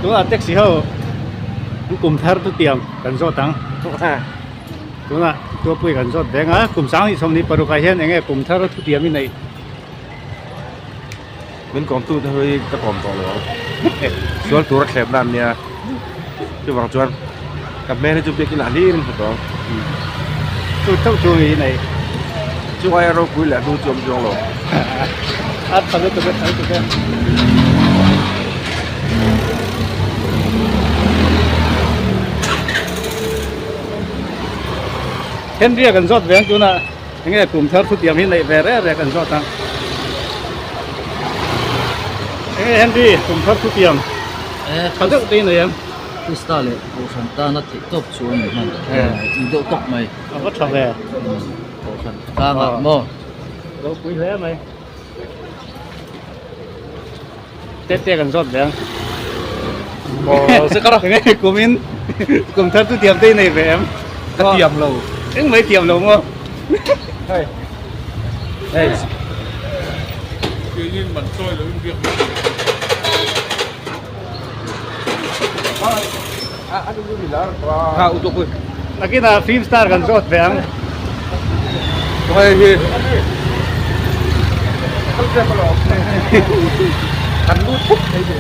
Tunah taxi ho an kum thar chu tiang kan zawt ang tunah tuapui kan zawt veng a kum sang hnih sawmhnih paruk ah hian enge kum thar thu tiam i neih min kawm tu te hi ka kawm tawh lo ang sual tur a thlep na an nia chuvang chuan ka hmel hi chu biakin ah hlir in hmu tawh ang chu chauh chu i neih chu aia ropui leh hnu chu awm chuang lo a tha lutuk e tha lutuk e. Henry a kan zawt ve ang tunah enge kum thar thutiam hi neih ve reng reng kan zawt ang enge Henry kum thar thutiam tha deuh te i nei em Krista leh Kohhran tana theih tawp chu a ni hman ni deuh tawp mai a va tha ve Kohhran tlangah maw ropui hle mai Te te kan zawt ve ang. Aw se kar. Enge kumin kum thar chu tiam te i nei ve em? Ka tiam lo. Eng mai tiam lo maw? Hei. Hei. Keinin man chawi lo in biak mai. Ha utuk ui. Nakinah film star kan zawt ve ang. Hei hi. Kan lut thut thei ve.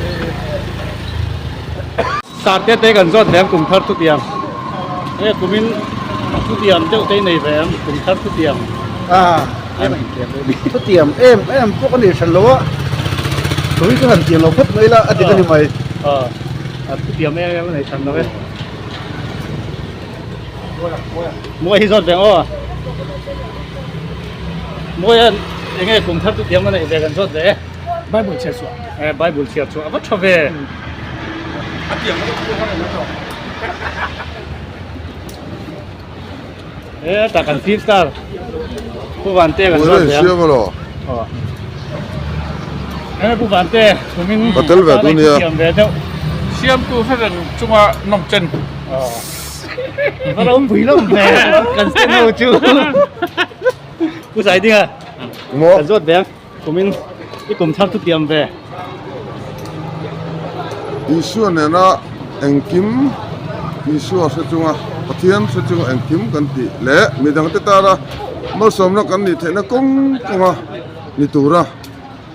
Star te te kan zawt ve ang kum thar thutiang. Hei kumin thutiang deuh te i nei ve ang kum thar thutiang. Ah. Thutiam em em pawh ka nei hran lo a. Tui ka han tiam lo phawt mai la a dik a ni mai. Ah. A thutiam em em a nei hran lo e. Mawi hi zawt ve ang aw. Mawi a enge kum thar chu tiam a neih ve kan zawt ve e. Bible chhiar chhuah. Eh Bible chhiar chhuah a va tha ve. A tiam a va tha ve. Eh tak kan film star. Pu Vante kan zawt ve ang. Aw. Eh Pu Vante kumin Ka tel ve tu nia. Thiam ve deuh. Siamtu hre reng chunga nawm chen. Aw. Va ropui lawm ve kan stand ho chu. Pu Saidinga. Maw. Kan zawt ve ang. Kumin i kum thar chu tiam ve. Isua nena engkim Isua hre chunga Pathian hre chunga engkim kan tih leh midangte tana malsawmna kan nih theihna kawng kawnga ni tura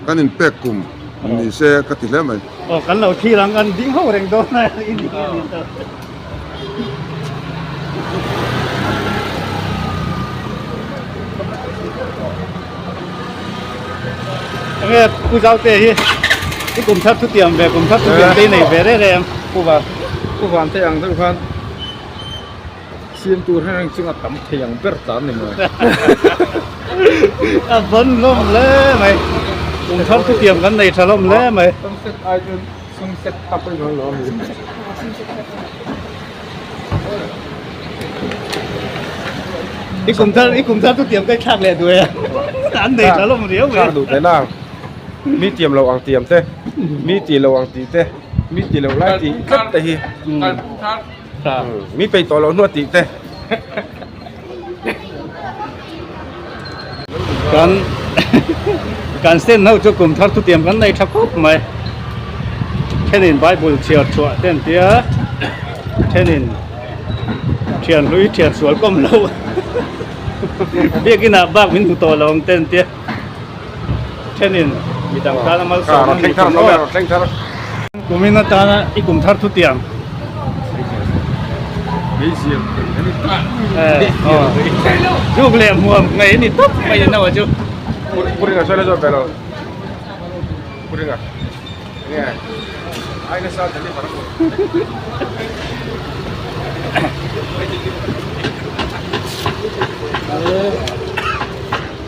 kan inpek kum ni se ka ti hle mai. Aw kan lo thlir ang kan ding ho reng dawn a i ni a ni ta. Enge Pu Zaute hi i kum thar thutiam ve kum thar thutiam te i nei ve reng reng. Pu Van Pu Van te ang deuh khan siam tur reng chunga tam thei ang ber tan ni maw. A vawn hlawm hle mai. Kum thar thutiam kan nei tha hlawm hle mai. Sunset ai chuan sunset tap a inhawn lo a mi. I kum thar i kum thar chu tiam kai thlak leh duai a an nei tha lawm riau mai. Thlak duh teh nang mi tiam lo ang tiam te mi ti lo ang tih te mi ti lo lai tih tlat te hi mi peih tawh loh hnuah tih te. Kan kan stand ho chu kum thar thutiam kan nei tha khawp mai thenin bible chhiar chhuah te an tia thenin thian hlui thian sual kawm lo biakin ah bak min hmu tawh lo ang te an tia thenin midang tana malsawm a ni thung aw kumin atana i kum thar thutiam. Zuk leh hmuam ngei a ni tawp mai a no chu. Puringa sawi la zawt ve lo. Puringa. Nge. Ai nasa dali har ko.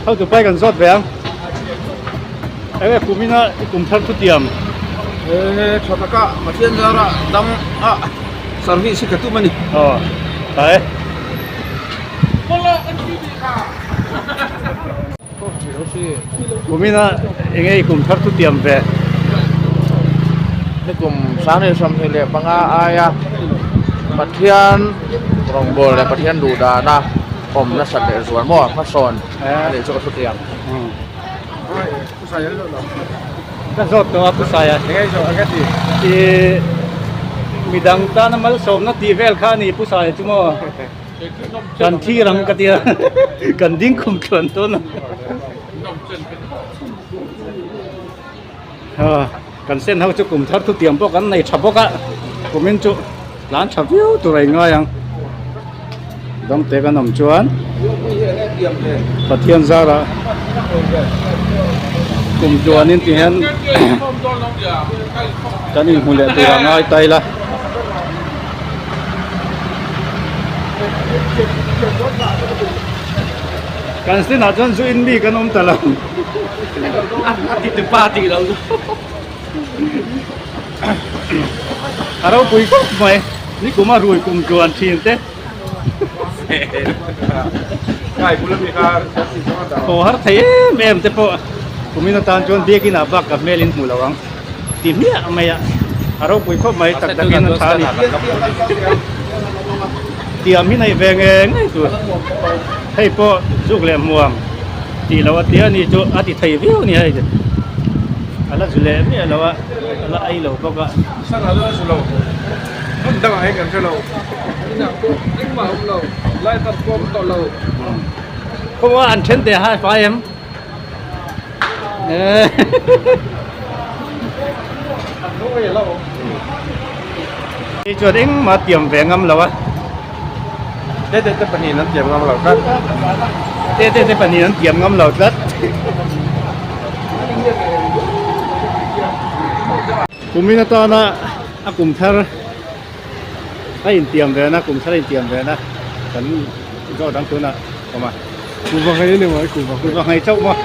Ho tu pai kan zawt ve ang. Enge kumina i kum thar thu tiam. E tha taka Pathian zara dam a service hi ka tum a ni. Aw tha e. Kumina enge i kum thar thu tiam ve. Ni kum 2025 aia Pathian rawngbâwl leh Pathian duh dana awm nasat leh zual maw hmasawn a nih chu ka thu tiang. Ka zawt tawh a Pu Saia. I Midang tana malsawmna tih vel kha a ni Pu Saia chu maw? Kan thlir ang ka tia kan ding khum thluan dawn a. Kan sen ho chu kum thar thutiam pawh kan nei tha bawk a, kumin chu tlan tha viau tur a ingai ang. Dawngte kan awm chuan Pathian zarah kum tluanin ti hian kan inhmu leh tur a ngai ta ila. Kan zinah chuan zu in mi kan awm ta lo. A ti tu pa tih lo chu. A ropui khawp mai. Ni kum a rui kum tluan thin te. Haw har thei em em te pawh kumin atan chuan biakin ah bak ka hmel in hmu lo ang ti hmiah mai a. A ropui khawp mai tak takin a tha a ni. Tiam hi neih ve nge ngei tur. Hei pawh zuk leh hmuam tih loh a tia ni chu a ti thei viau a ni hei a la zu leh miah lo a a la ei lo bawk a. Sangha chu a zu lo hmun dangah hian kan hre lo. Inah pawh engmah a awm lo lai khat pawh a awm tawh lo. Khawngaw an then teh hai fai em? Hei chuan engmah tiam ve ngam lo a. Tete te pahnih an tiam ngam lo tlat. Tete te pahnih an tiam ngam lo tlat. Kumin atana a kum thar a intiam ve na kum thar a intiam ve na kan zawt ang tunah awm a. Kuhva nghei a ni mai kuhva. Kuhva nghei chauh maw?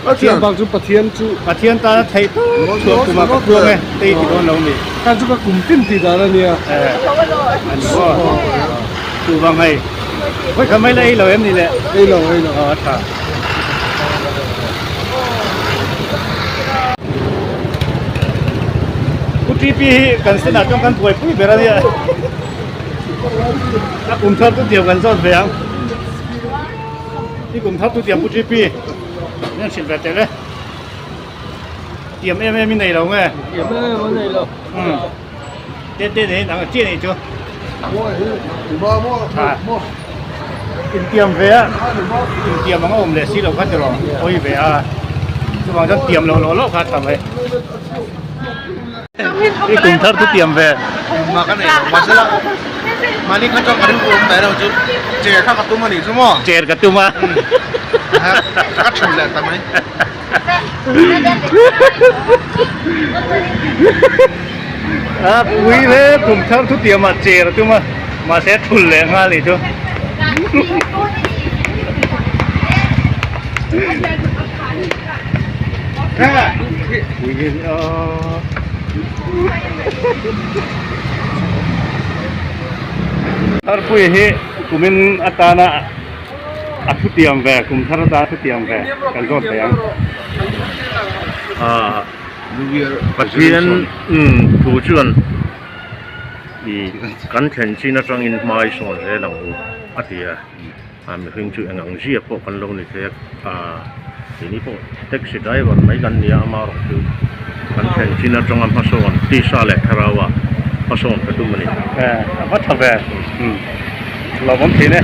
Pathian bak chu Pathian chu. Pathian tana theih tawp chhuah kumah ka puang e tei ti dawn lo ni. Kha chu ka kum tin tih dan a nia. A ni maw? Kuhva nghei. Vawi khat mai la ei lo em ni le? Ei lo ei lo. Aw a tha. Pu TP hi kan senah chuan kan buaipui ber a nia. A kum thar chu tiang kan zawt ve ang. I kum thar chu tiang Pu GP min hrilh ve tel e. Tiam em em i nei lo nge? Tiam em em a nei lo. Te te nei ang chi nei chu. Intiam ve a, intiam ang a awm leh si lo kha tiraw hawi ve a. Chuvang chuan tiam lo lawh lawh kha a tha mai. I kum thar chu tiam ve. Engmah ka nei lo mahsela mahni kha chuan ka rilru awm dai lo chu chair kha ka tum a nih chu maw. Chair ka tum a. Ka thul leh ta mai. A pui hle kum thar chu tiam ah chair a tum a mahse thul leh nghal nih chu. Tharpui hi kumin atana a thu tiam ve kum thar atana thu tiam ve kan zawt thei ang. Pathian thu chuan kan thlen chin atangin hmai sawn zel ang u a ti a. A mihring chu eng ang zia pawh kan lo ni thei a, ah keini pawh taxi driver mai kan ni a, ama erawh chu kan thlen chin atanga hmasawn tisa leh thlarau ah hmasawn ka tum a ni. A va tha ve, umm lawmawm thin e.